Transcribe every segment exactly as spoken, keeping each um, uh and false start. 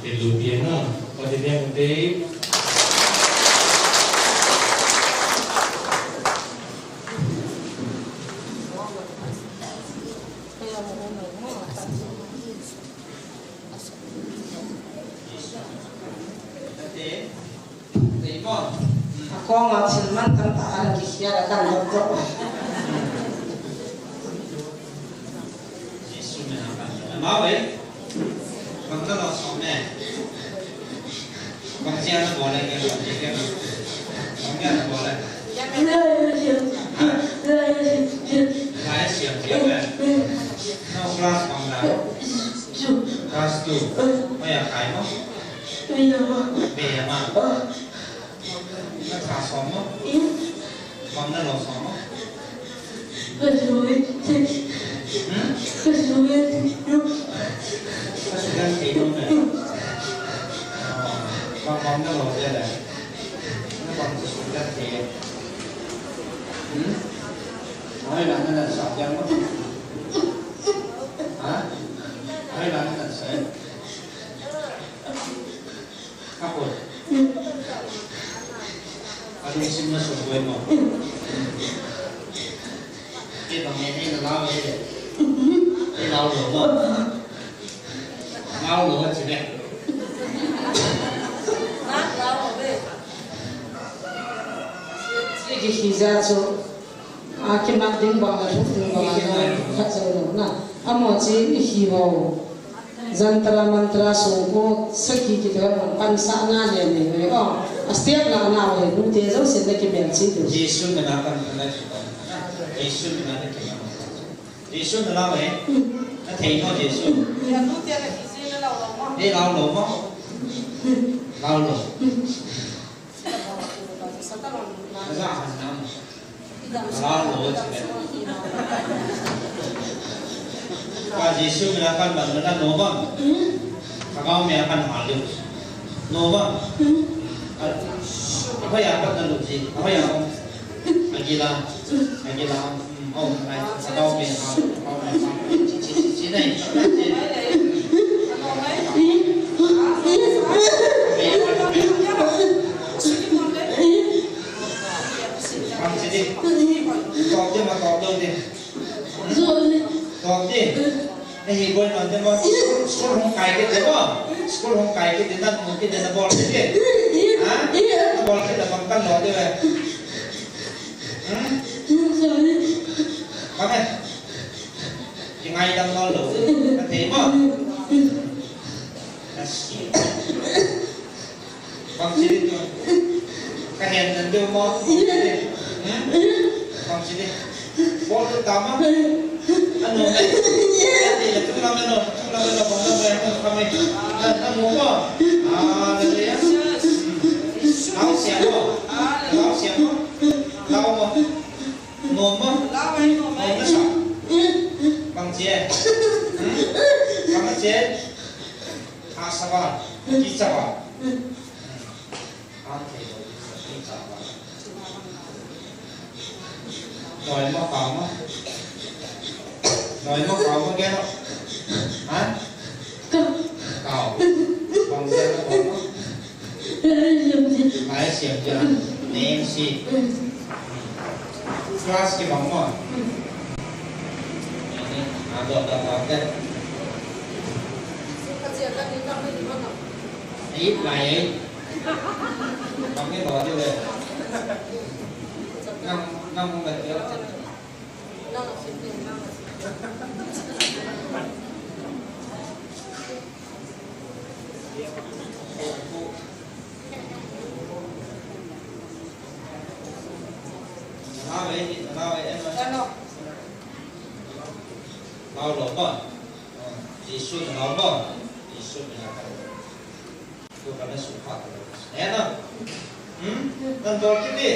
Lupiana, Pathen te. Akong a thil mantam tah a kikhel a kan dot dot. Jesu min a kan. Amau e. Bang na lo som e. Bang sia na bol e ke, bang sia ke. Bang sia na bol e. Lai siam siam e. No class bang na. Class two. Maya khai mo. Be ma. Na tha som mo? Bang na lo som mo? Ka sugan. Hmm? Ka sugan. Ka sugan thei lo ne. Bang bang na lo je le. Na bang sugan thei. Hmm? Ai la na na sa jang mo? Ha? Ai la na na sa. Apo. Alungsim na sung koi mo. Kei bang e, ei na lau e. Ei lau lo mo. Lau lo a chile. Kei ki hi ja chu. A, kimat ding bang le, thuk ding bang le, khat jong lo na. Amaho chu i hi ho. Jantar mantar sung ko, sakhi kiti ho, pansahna le nei ve. O, a step la na ve, nu te jong sin le kimel chi tu. Jesu min a kan, kan, Jesu min a kan. Jesu min a ve. Na thei mo Jesu. Ei lau lo mo. Lau lo. Aja han nam. Lau lo chi le. Ka Jesu min a kan bang na no bang. Ka kau min a kan ha lu. No bang. A, a hoiya pat na lu chi. A hoiya bang. Agila. Agila. School hung kai kit de mo. School hung kai kit de, nan hung kit de, na bol kit de. Ha? Na bol kit de, bang kan lo de ve. Hmm? Bang e. Kingaidam nol lou. Ka thei mo? Ka si. Bang si di tu. Ka hen nan deu mo? Hmm? Bang si di. Bol tu ta mo? Ano? Ka thei la tu la me no, tu la me no, bang la me no, ka me. Na, na mo mo? Ah, na le ya. Lau siam mo? Lau siam mo? Lau mo? Nom mo? Nom na sa? Bang che? Hmm? Bang che? Tha sa ba? Kicha ba? Hmm. An thei lo, kicha ba? Noi mo, kau mo? Noi mo, kau mo, kei no? Ha? Kau. Bang che na kau mo? Lai siam ja, name si. Class kibang mo. Adot adot te. Ai, lai ai. Bang ni lo di le. Nang, nang mo ba ti. Lau lo ba. Jesu lau ba. Jesu lau ba. Tu kana su pha tu. Eh na. Hmm? Nan dol kit di.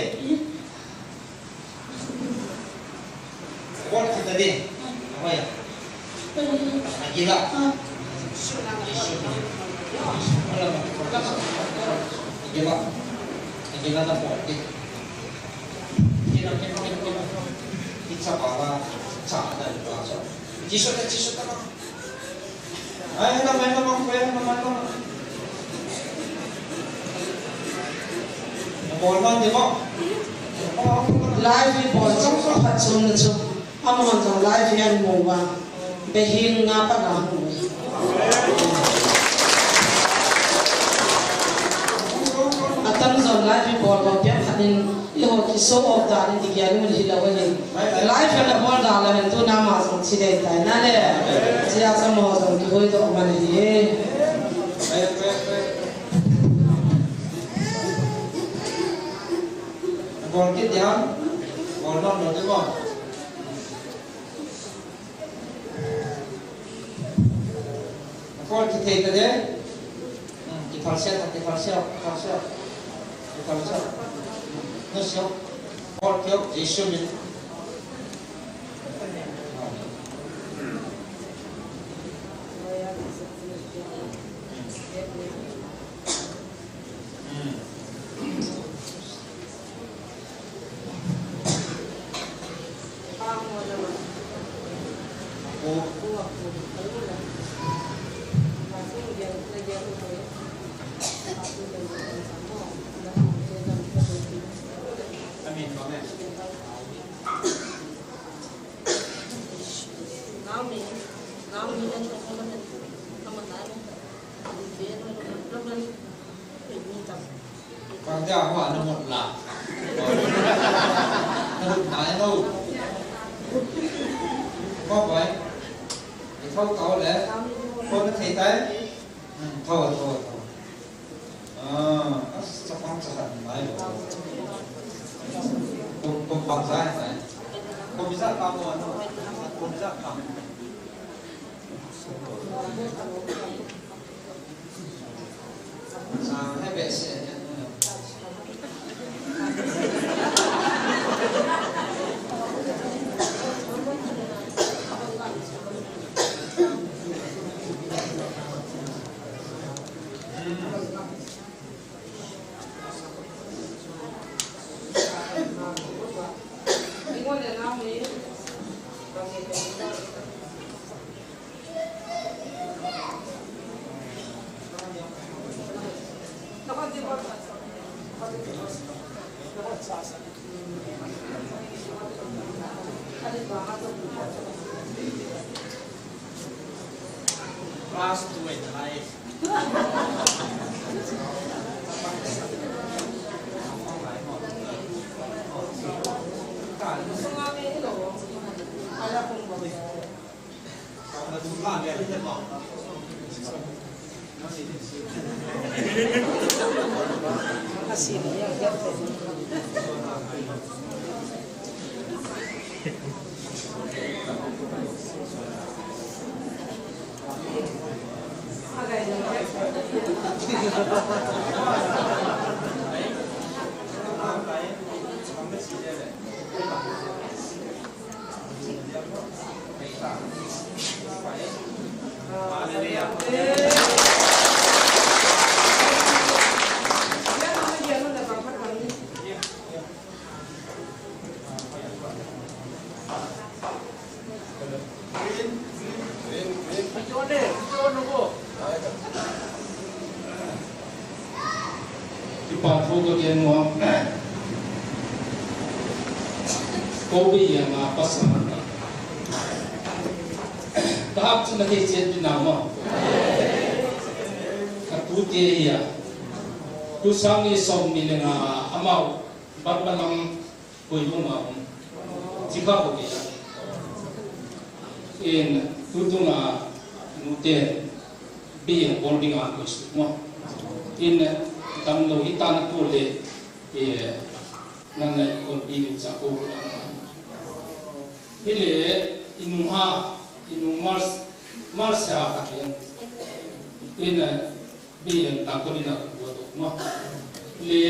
Bol kit di. Apa ya? Agila. Agila. Agila na bol kit. Agila, agila, agila. Isa para sa na ba sa. Jesu ta, Jesu ta. Ai, na mai na mang, ai, na mai na mang. Bol man de mo. Live hi bol chom chom phat chom na chu. Amahon jong live hi amu uva. Be hing nga pa na hu. Atam jong live hi bol bol pian khat in eiho ki show off dan in ti kia ni mun hi la wa ni. Live hi la bol dan la men tu na ma jong chi dei tai na le. Chia sa mo jong ki hoi to man hi. Bol kit ding ham? Bol nom nom ding mo? Bol kit thei ta de? Hmm, kithal se ta, kithal se, kithal se. Kithal se. Na se. Bol kit, Jesu min. Bang dia hua na mot la. Na lut na e no. Ko bai. Ni thau tau le. Ko na thei tai. Hmm, thau, thau, thau. Ah, as chapang cha han mai lo. Ko, ko bang za hai. Ko mi za ka mo no. Ko mi za ka. Class two in life. Kipa thu ka gen mo. Ko bi ya ma pasal. Ka hap chu na thei chet pi na mo. Ka tu te ya. Tu sang ni som ni le nga amau ban ban lam koi mo ma. Chi ka ko bi ya. In tutunga nute bi yang bol ding a ko su mo. In tam lo i ta na ko le, e, nang na ko bi ni cha ko. Hile inu ha, inu mars, mars ha ka ken. In bi yang ta ko ni na ko to mo. Le,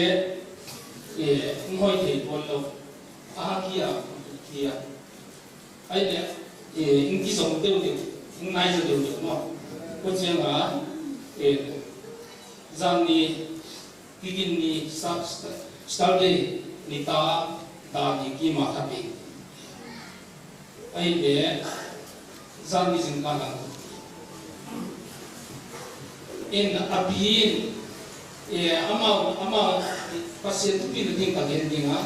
e, ngoi thei bol lo. A kia, kia. Ahile, eh, in kijong deu deu, in nai jo deu deu mo. Ko cheng a, eh, jan ni, kikin ni, sa-, sa-, Saturday ni ta, ta ni kima khat ni. Ahile, jan ni jingkah lang. In a pi in, eh, amau, amau, Pasian thupina ding ka gen ding a.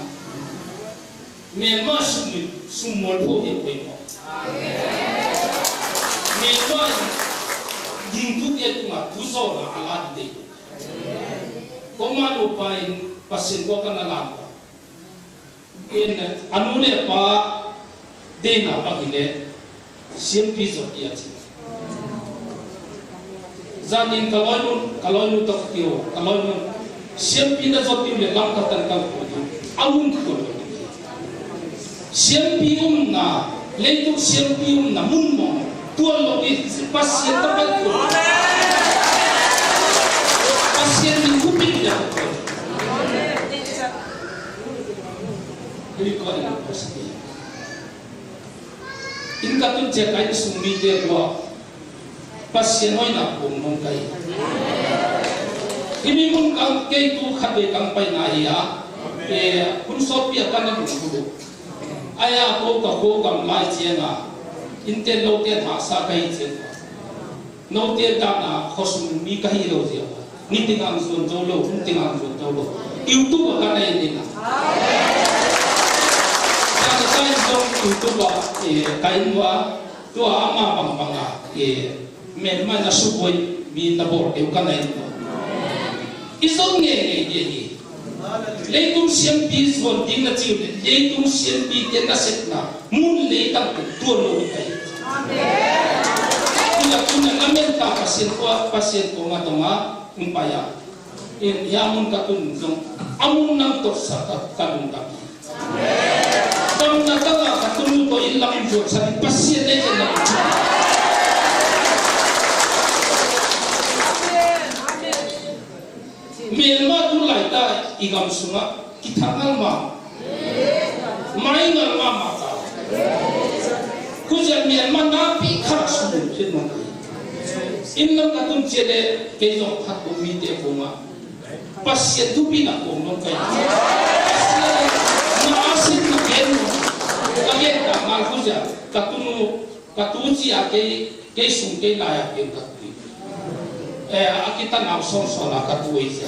Melma sum, sum mol pho hi koi mo. Melma ding tu ke tu ma tu so na ala de. Ko ma lo pa in Pasian ko ka na lam. In anu le pa deina bang hile, siampi jot dia chi. Janin ka loinu, ka loinu toh kati u, ka loinu. Siampi na jot diu le lam ka tan ka ko diu. Amun ko lo. Siampi umna, leitung siampi umna mun mo. Tuan lo di, Pasian ta pai ko. Pasian ni kupit dia ko. Record in Pasian. In ka tun che kai sung mite ko. Pasian hoina pum nung kai. Himi mun kang kei tu khat ve kang pai na hi a. E, kun sopi a kana dun ku. Aya ko ka ko kam lai che na. In te lo te ha sa kai che. Note dana khosung mi ka hi lo jeh. Ni tingang zuan jou lo, ni tingang zuan jou lo. YouTube a ka nei ni na. Ka ka kai zong YouTube a, eh, ka in wa, tua ama bang bang a, eh, men mai na suboi mi na bol keu ka nei ni. I zong nge nge nge ni. Leitung siampi zuan ding na chiu le, leitung siampi te na setna, mun leitang te tuan lo ni kai. Amen. Tuna, tuna, amen ta Pasian ko, Pasian ko ma tonga, um pa ya. In ya mun ka tun zong, amun nang to sa ka, ka lung ka. Amen. Kam na ka la ka tun to in lam zuan sa Pasian le na. Amen. Amen. Melma tu lai ta i gam sunga kithangal ma. Mai ngal ma ma ta. Kuzia melma na pi kha su pi ma. In lam ka tun che le kei zong khat ko mi te ko ma. Pasian tu pi na ko nong kai. Pasian na asin na ken. Ka ken ka ngal kuzia ka tunu Ka tu chi a kei, kei sung kei lai a pen ka tu. Eh, a kita nau song song la ka tu i sia.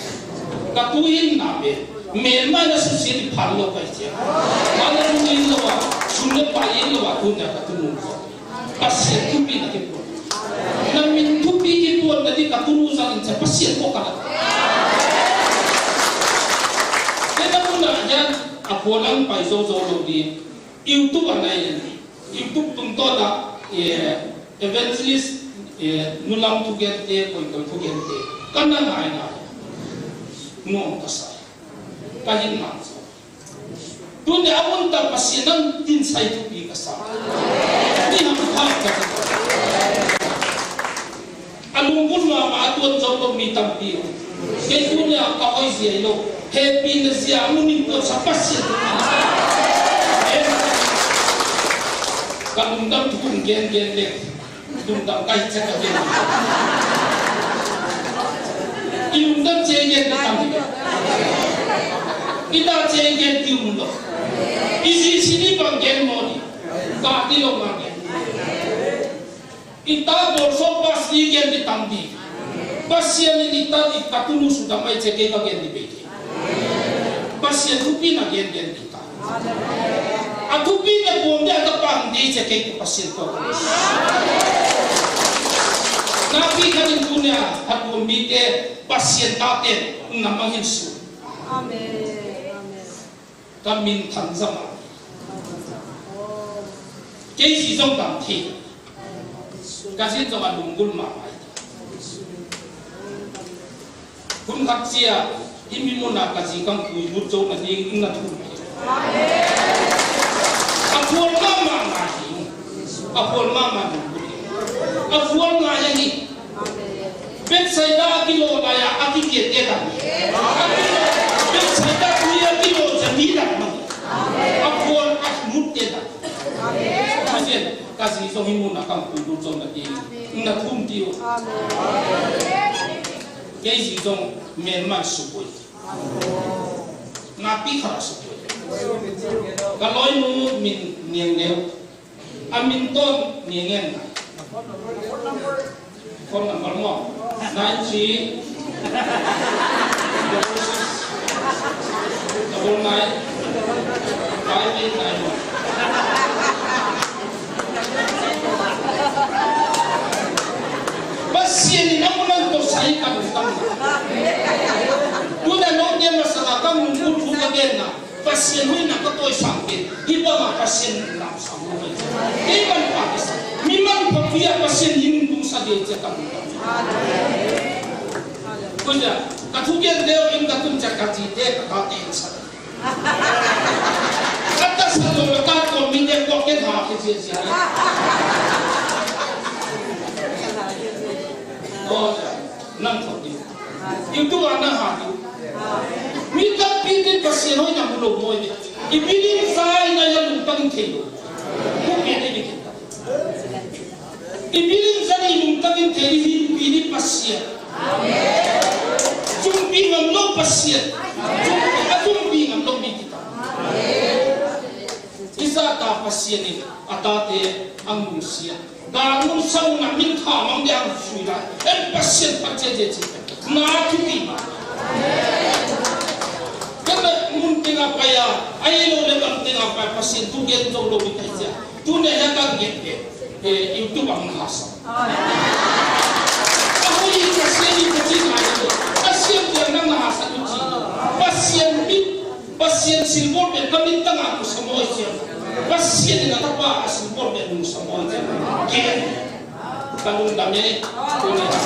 Ka tu in na pen. Men mai na su si di phan lo kai sia. Ma na tu in lo wa, sum le pa in lo wa tu na ka tu nu. Pasian tu pi na ke po. Na min tu pi ki po na di ka tu nu sa in sia Pasian ko ka na. Ke na tu na yan, a po lang pai zo zo lo di. YouTube a nai in. YouTube tung to na, eh, evangelist, eh, nulam thugen te, koi koi thugen te. Kana ngai na. Nuam ka sa. Ka hin na sa. Tuni a mun ta Pasian nang tin sai tu pi ka sa. Ni ham kha ka. A lunggulh mama a tuan zo lo mi tampi. Kei tunia ka hoi zia lo. Hepina zia mun in tuan sa Pasian. Ka lungdam thu kum gen gen le. Lungdam kai cha ka gen. I lungdam che gen le tampi. I ta che gen ti um lo. I zi si ni bang gen mo ni. Ka ti lo ma gen. Ita bol so pas i gen di tam di. Pasian in ita di katunu su damai che kei ka gen di be di. Pasian thupi na gen gen di ta. A thupi na bom dia ka pang di che kei Pasian ko. Na pi ka din tunia hat bom bi te Pasian ta te na mangin su. Amen. Amen. Ka min thang zama. Kei si zong dam thi. Ka sin zong a lunggulh ma mai. Hun khat sia, i mi muna ka zi kang pui lut zo na ding ing na thu. A phual ma ma ma hi. A phual ma ma lunggulh. A phual ma ya ni. Bethsaida a kilo lai a, a kikete ta. Bethsaida tui a kilo cha ni la ma. A phual a mut te ta. Amen. Ka zi zong hi mun a kam pui lut zong na ti. Na thum ti u. Kei zi zong men man su pui. Na pi kha su pui. Ka loi nu min niang neu. A min ton ni ngen na. Phone number mo. Nine three. Tabol nai. Pai mei nai. Pasian in amun a toh sai kan tam. Tuna note masanga kalungput thu kagenna. Pasian hoina katoisang te. Hibanga Pasian lamsang. Kei manpha kisa. Mi manpha pia Pasian in tung sa de che kan. Kuja, kathugen deu in katun cha kati te kati sa. Kata sa to la ka to mi de ko ke ha ke je je. Oh, nang ko di. Itu ana ha tu. Mi tampi tin Pasian hoina mu lou mo ni. I bilin sai na ya lungtang thei lou. Ku pe ni ki. I bilin sai lungtang thei ni hi pi ni Pasian. Chumpi ngam lou Pasian. Chumpi, a chumpi ngam lou mi kita. Ijakai Pasian in atate alungset a. Galmun sauna min tha mang dia sui la. En Pasian phat che che che. Na thupi ma. Kana mun tinga paya, ai lo le kam tinga paya Pasian thugen jong lou mi tai cha. Tuni a kan gen te. Eh, YouTube ang hasa. Aho i Pasian i Pasian ai lo. Pasian dia nang hasa tu chi. Pasian mi Pasian silbol be kamin tanga ku samoi siam. Pasian in atapa a silbol be nu samoi siam. Ke. Kalung dam e. Tuni a.